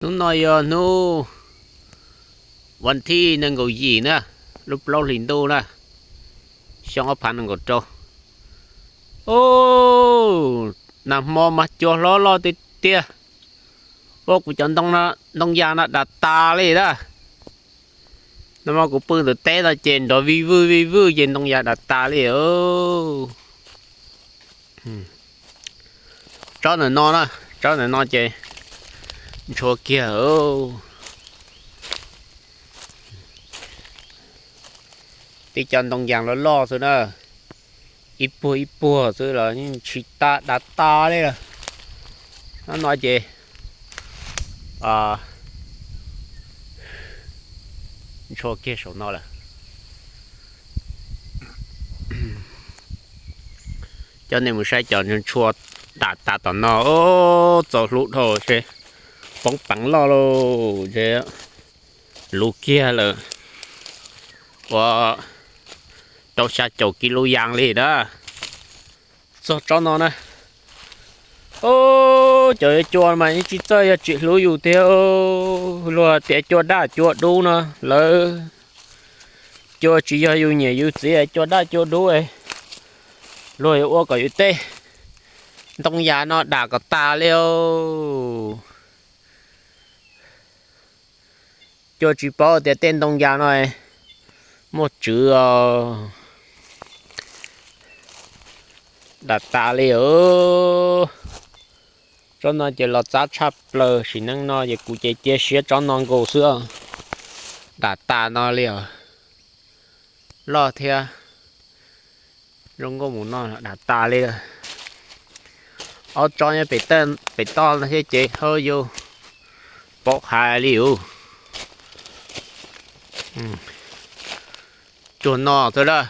Hnub no yog hnub vas thib nees nkaum yim na, lub plaub hlis ntuj na, xyoo ob phav nees nkaum rau. O, nag hmo mas cua hlob loj tiag tiag. Ua kuv cov ntoo yas no dam tas li na. Nag hmo kuv pw ntawm teb no ces nrov vij vwj vij vwj ces ntoo yas dam tas li. Tsob ntawm no na, tsob ntawm no ces ntshua kiag. Tib co ntoo yas loj loj xwb na, ib puag ib puag xwb los yeej tsis tas, dam tas li lawm. Nov no ces ntshua kiag saum no lawm. Coj nej mus saib cov ntshua dam tas tom no, txaus hlub dhau, poob peev loj lauj, luv kiag lawm, ua rau xya caum kis lus yas li na. Txog tsob no na, o, cov cua mas yeej tsis txawj yog tsis hlub yus tiag. Luag tias cua daj cua dub no, lawv cua tsis yog yus niam yus txiv, cua daj cua dub, luag yuav ua kom yus tej ntoo yas no dam kom tas li. Cua tsis paub tias tej ntoo yas no muaj tswv os. Dam tas li os. Tsob no ces los txab tshaj plaws, sim neej no ces kuv ces cia siab tsob no nkaus xwb. Dam tas no li os. Loj thiab zoo nkauj mus no dam tas li. Ob tsob nyob pem toj no thiab ces hauj yus paub hais li os. Cuag no xwb lawm.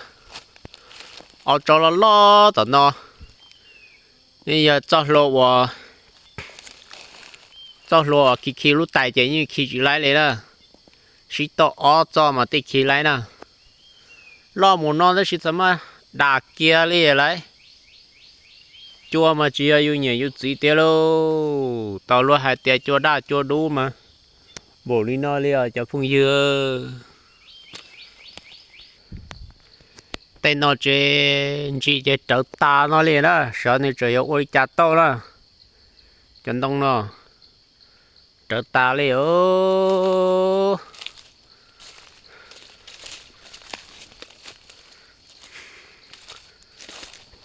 Ob tsob loj loj tom no, nej yog txoj hlua uas, txoj hlua uas khi khi lub tais ces yeej khi tsis laib li na. Sib toj ob txoj mas thiaj khi laib na. Loj mus no tab sis txawm mas dam kiag li lawm. Cua mas tsis yog yus niam yus txiv tiag lauj. Tau luag hais tias cua daj cua dub mas npaum li no li os cov phooj ywg. Tej no ces ntsim ces rawv tas no li na, xyov nws tseem yuav ua li cas tau na. Cov ntoo no rawv tas li os.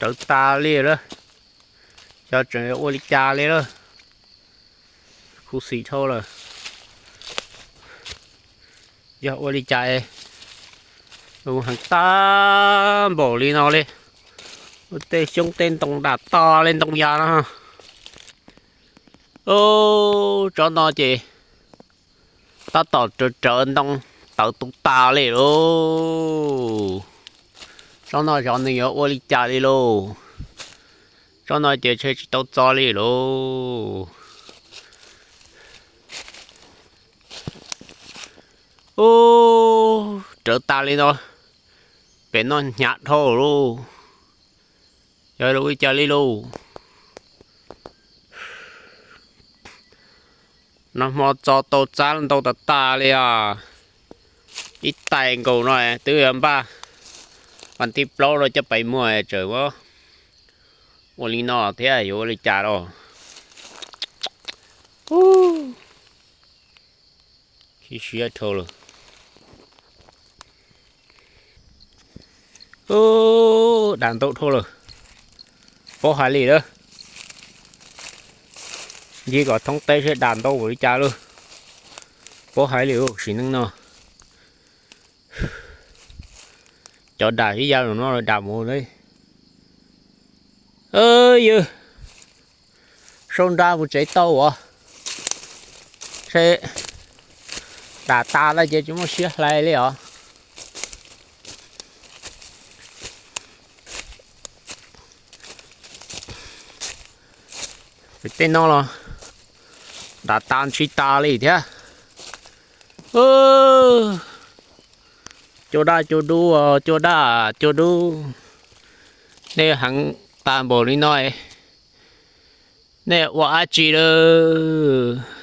Rawv tas li lawm, xyov tseem yuav ua li cas li lawm. Khuv xim dhau lawm. Yog ua li cas es heev tag npaum li no li? Ua tej xyoob tej ntoo dam tas li ntoo yas no. Tsob no ces tab tom rawv rawv ntoo tawv tu tas li lauj. Tsob no xyov nws yuav ua li cas li lauj. Tsob no ces ntshe tsis tau txo li lauj. Ub, rawv tas li no, pem no hnyav dhau lauj. Yog ua li cas li lauj? Nag hmo txo tau txab ntau tas tas li os. Ib tais nkaus no twb yuav npaj vas thib plaub rau coj pais muag tseem ua li no thiab yuav ua li cas los. Khib siab dhau lawm. Ub, dam ntau dhau lawm. Paub hais li lawm. Ncig kom thoob teb seb dam ntau npaum li cas lawm. Paub hais li sim neej no. Cov dam ib yav no dam mus li. Yog sau nra mus tsev tau as. Dam tas lawm ces tsis muaj siab hlais li os. Tej no los dam tas ntshis tas li thiab. Cua daj cua dub, cua daj cua dub. Nej heev tas npaum li no, nej ua dab tsi lawm?